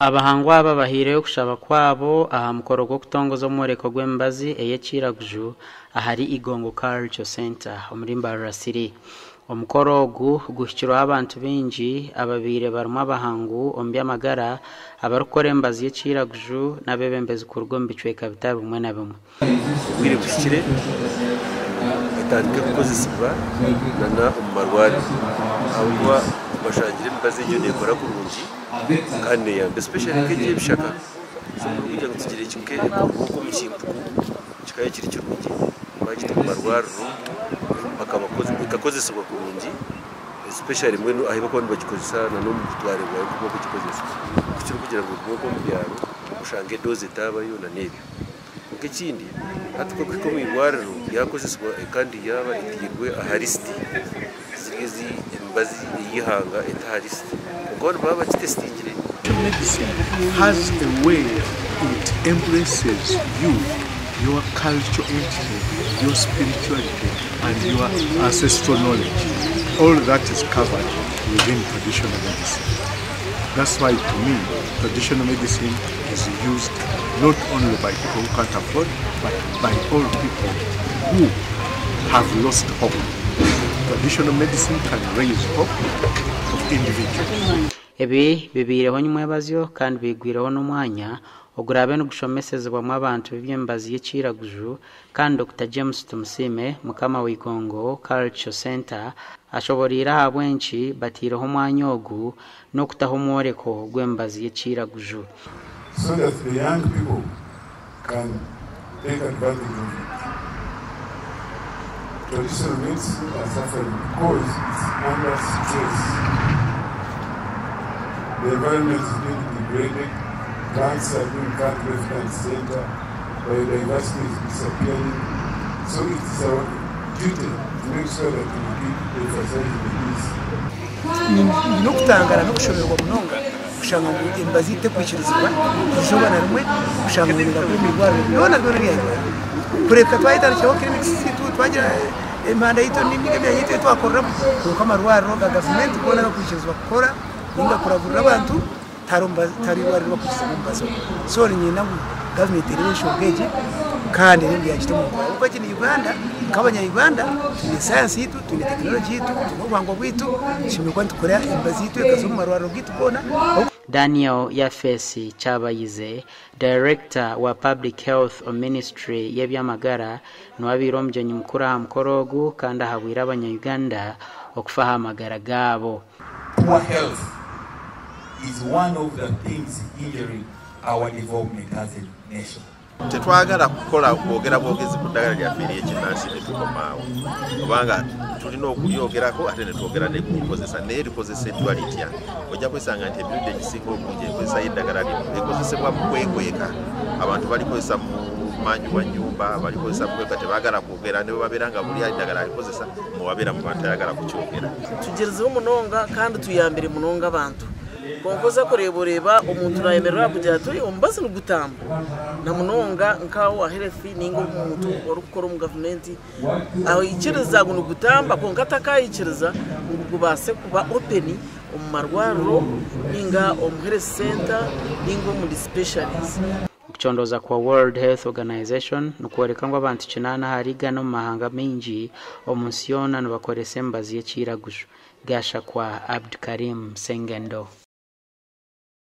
Abahangwa aba bahaireyo okushaba kwabo aha mukoro gw'okutongoza omworeko gw'emibazi ey'ekiraguju ahari Igongo Cultural Centre omuri Mbarara City. Omukoro ogu guhikirweho abantu baingi ababaire barimu abahangu omu by'amagara, abarikukora emibazi y'ekiraguju n'abeebembezi kuruga omu bicweka bitari bimwe na bimwe. Obwire buhikire etandike kukozesibwa nana omu marwariro ahabw'okuba bashangire emibazi egyo nekora kurungi kandi neyamba especially nk'egi ey'ebishaka so kugira ngu tugire nk'omu kimpuku kikaba kiri kirungi bagita omu marwariro ekakozesibwa kurungi especially mbwenu ahu barikuba nibagikozesa nana omu butware bwayo oku barikugikozesa kukira kugira ngu egume okwo omu byaro oshange edoozi etaabayo nana ebyo. Kwonka ekindi, hati ku erikuhika omu irwariro yaakozesibwa kandi yaaba etairwe aha lisiti, ziri ezi emibazi ey'eihanga eta aha lisiti, kwonka bo nibaba bagitesitingire. Medicine has a way it embraces you, your cultural entity, your spirituality and your ancestral knowledge. All that is covered within traditional medicine. That's why to me traditional medicine is used not only by people who can't afford but by all people who have lost hope. Traditional medicine can raise hope of individuals. Ebi bibaireho nyimwebazyo kandi bigwireho n'omwanya oguraabe nigushomesezibwamu abantu b'eby'emibazi y'ekiraguju kandi Dokita James Tumusiime, mukama wa Igongo Cultural Centre ashoboreire ahabw'enki bataireho omwanya ogu n'okutaho omworeko gw'emibazi y'ekiraguju. So that the young people can take advantage of it. Traditional medicine are suffering because it's under stress. The environment is being degraded, plants are being cut left and center, biodiversity is disappearing. So it is our duty to make sure that we keep emphasizing this. Nyine okutangara n'okushoberwa munonga kushanga ngu emibazi yaitu tekwikirizibwa eizooba na rimwe kushanga ngu neeragura omu irwariro byona byona ebya Uganda. Kureka twayetandikiraho clinics zaitu twagira emihanda yaitu ninga emyanya yaitu ei twakoreramu kwonka amarwariro ga gavumenti goona agakwikirizibwa kukora ninga kuragurira abantu tihariho mubazi tihariho irwariro ribakwikirizibwa omubazi ogu. So niinyenda ngu gavumenti ereebe enshonga egi kandi ereebe ngu yaagita omu nkora ahabw'okuba egi ni Uganda nk'abanya Uganda twine sayansi yaitu, twine tekinologi yaitu, twine obuhangwa bwaitu, tushemereire kuba nitukora emibazi yaitu ekaza omu marwariro gaitu goona. Daniel Yafesi Kyabayize, Dayirekita wa Public Health omu minisiture y'eby'amagara niwe abaire omugyenyi mukuru aha mukoro ogu kandi ahabwire abanya Uganda okufa aha magara gaabo. Poor health is one of the things hindering our development as a nation. Tetwagala kukola kwogera bwogezi ku ddagala lyaffe ery'ekinnansi ne tukoma awo kubanga tulina okulyogerako ate ne twogera ne ku nkozesa naye likozeseddwa litya. Ojja kwesanga nti emirundi egisinga obungi enkozesa y'eddagala lino ekozesebwa mu kwekweka. Abantu balikozesa mu manju wa nnyumba, balikozesa mu kwekweka tebaagala kwogera ne bwe babeera nga buli eddagala alikozesa mwe wabeera mu bantu tayagala kukyogera. Tugyerizeho munonga kandi tuyambire munonga abantu. Kwonka oza kureeba oreeba omuntu nayemerera akugira ati omubazi nigutamba na munonga nka owa health ninga omuntu orikukora omu gavumenti aikiriza ngu nigutamba kwonka atakayikiriza ngu gubaase kuba open omu marwariro ninga omu health center ninga omu dispensaries. Okucondooza kwa World Health Organization nikworeka ngu abantu kinaana ahari igana omu mahanga maingi omu nsi yoona nibakoresa emibazi y'ekiiraguju. Gashakwa Abdukarim Sengendo.